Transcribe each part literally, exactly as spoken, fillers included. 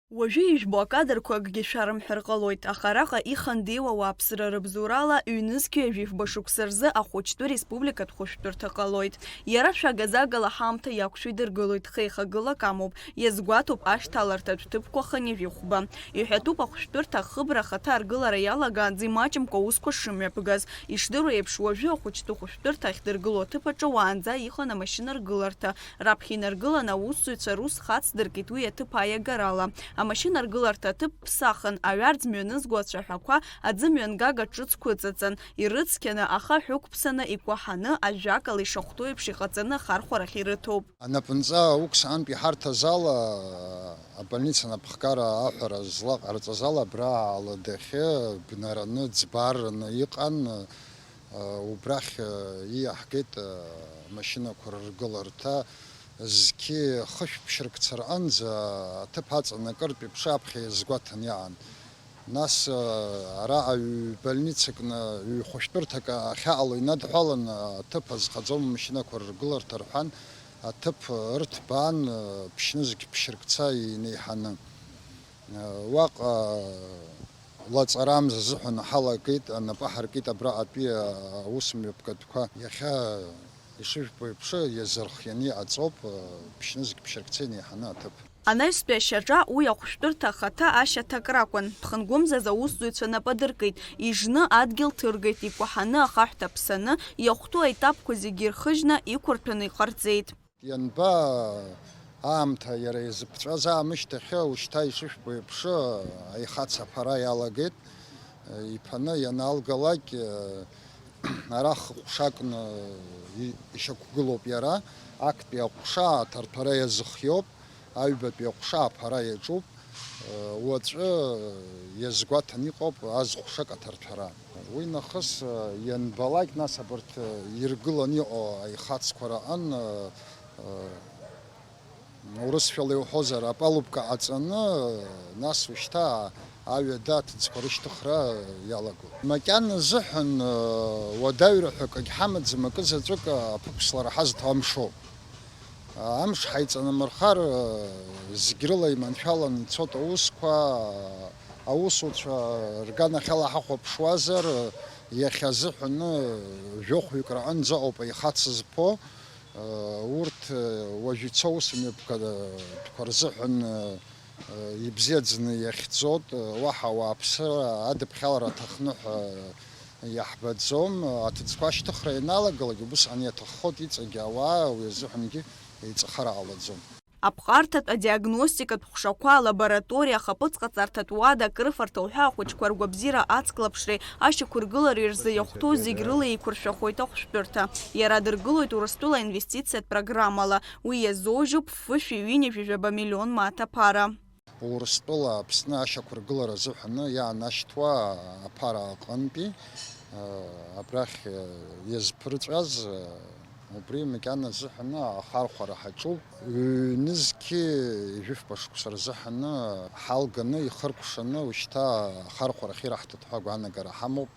Уажәы ижәбо акадрқәа акгьы шәарымҳәар ҟалоит, аха араҟа ихандеиуа ауааԥсыра рыбзоурала ҩнызқьҩажәи жәба шықәса рзы ахәыҷтәы республикатә хәышәтәырҭа ҟалоит. Иара шәага-загала ҳаамҭа иақәшәо идыргылоит, хеихагылак амоуп, иазгәаҭоуп ашьҭаларҭатә ҭыԥқәа хынҩажәи хәба. Иҳәатәуп ахәышәтәырҭа ахыбра ахаҭа аргылара иалагаанӡа имаҷымкәа аусқәа шымҩаԥгаз. Ишдыру еиԥш, уажәы ахәыҷтәы хәышәтәырҭа ахьдыргыло аҭыԥ аҿы уаанӡа иҟан амашьынаргыларҭа. Раԥхьа инаргылан аусзуҩцәа рус хацдыркит уи аҭыԥ аиагарала. Амашьынаргыларҭа аҭыԥ ԥсахын, аҩарӡ мҩанызго ацәаҳәақәа аӡы мҩангага ҿыцқәа ыҵаҵан, ирыцқьаны, ахаҳә ықәԥсаны, икәаҳаны, ажәакала, ишахәҭоу еиԥш иҟаҵаны ахархәарахь ирыҭоуп. Анапынҵа уқәсаантә иҳарҭаз ала, абольница анапхгара аҳәара злаҟарҵаз ала, абра аладахьы бнараны, ӡбарраны иҟан. Убрахь иаҳгеит амашьынақәа рыргыларҭа, зқьи хышә ԥшьырк царҟынӡа аҭыԥ аҵанакыртә иԥшааԥхьа иазгәаҭан иаан. Нас, араҟа ҩ-, больницакны, ҩ-хәышәтәырҭак ахьаҟало инадҳәалан, аҭыԥ азхаӡом, амашьынақәа рыргыларҭа рҳәан, аҭыԥ ырҭбаан, ԥшьнызқь ԥшьыркца инеиҳаны. Уаҟа лаҵарамза азыҳәан ҳалагеит, анапы ҳаркит абраҟатәи аусмҩаԥгатәқәа. Иахьа ишыжәбо еиԥш, иазырхианы иҟаҵоуп, ԥшьнызқь ԥшьыркца инеиҳаны аҭыԥ. Анаҩстәи ашьаҿа уи ахәышәтәырҭа ахаҭа ашьаҭак ракәын. Ԥхынгәымзаз аусзуҩцәа нап адыркит, ижны адгьыл ҭыргеит, икәаҳаны ахаҳә ҭаԥсаны, иахәҭоу аетапқәа зегьы ирхыжьны, иқәырҭәаны иҟарҵеит. Ианба аамҭа иара иазыԥҵәаз аамышьҭахьы, ушьҭа ишышәбо еиԥш, аихац аԥара иалагеит. Иԥаны ианалгалак, ара хыҟәшакны и-, ишьақәгылоуп иара, актәи аҟәша аҭарҭәара иазыхиоуп, аҩбатәи аҟәша аԥара иаҿуп. Уаҵәы иазгәаҭан иҟоуп азҟәшак аҭарҭәара. Уи нахыс ианбалак, нас абарҭ иргыланы иҟоу аихацқәа раҟын, урысшәала иуҳәозар, апалубка ҟаҵаны, нас ушьҭа аҩада аҭыӡқәа рышьҭыхра иалагоит. Макьана азыҳәан, уадаҩра ҳәа акгьы ҳамаӡам, акы заҵәык аԥықәслара ҳазҭо амшоуп. Амш ҳаиҵанамырхар, зегь рыла иманшәаланы ицоит аусқәа, аусуцәа рганахьала ҳахәаԥшуазар, иахьа азыҳәаны жәохәҩык раҟынӡа ауп аихац зԥо. Урҭ уажә ицо усмҩаԥгатәқәа рзыҳәан ибзиаӡаны иахьӡоит, уаҳа ауааԥсыра адыԥхьалара аҭахны ҳәа иаҳбаӡом. Аҭыӡқәа ашьҭыхра ианалагалак, убысҟан иаҭаххоит иҵегь ауаа, уи азыҳәангьы еиҵахара ҟалаӡом. Аԥҟарҭатә адиагностикатә ҟәшақәа алабораториа, ахаԥыц ҟаҵарҭатә уада, акрыфарҭа уҳәа ахәыҷқәа ргәабзиара ацклаԥшреи ашьақәыргылареи рзы иахәҭоу зегь рыла еиқәыршәахоит ахәшәтәырҭа. Иара дыргылоит Урыстәыла инвестициатә программала. Уи иазоужьуп фышәи ҩынҩажәи жәаба миллион мааҭ аԥара. Урыстәыла Аԥсны ашьақәыргылара азыҳәаны иаанашьҭуа аԥара аҟынтәи, абрахь иазԥырҵәаз, убри макьана азыҳәаны ахархәара ҳаҿуп. Ҩнызқьи жәыфба шықәса рзыҳәаны ҳалганы, ихыркәшаны, ушьҭа ахархәарахь ираҳҭоит ҳәа агәаанагара ҳамоуп.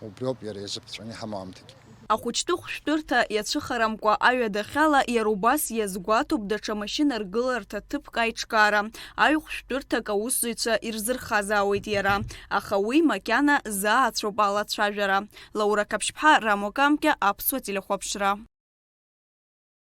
Убриоуп иара иазыԥҵәаны иҳамоу аамҭагьы. Ахәыҷтәы хәшәтәырҭа иацәыхарамкәа аҩадахьала иара убас иазгәаҭоуп даҽа машьынаргыларҭа ҭыԥк аиҿкаара. Аҩхәшәтәырҭак аусзуҩцәа ирзырхазаауеит иара, аха уи макьана заацәоуп алацәажәара. Лаура Қаԥшьԥҳа, Рамо Камкьа, Аԥсуа телехәаԥшра.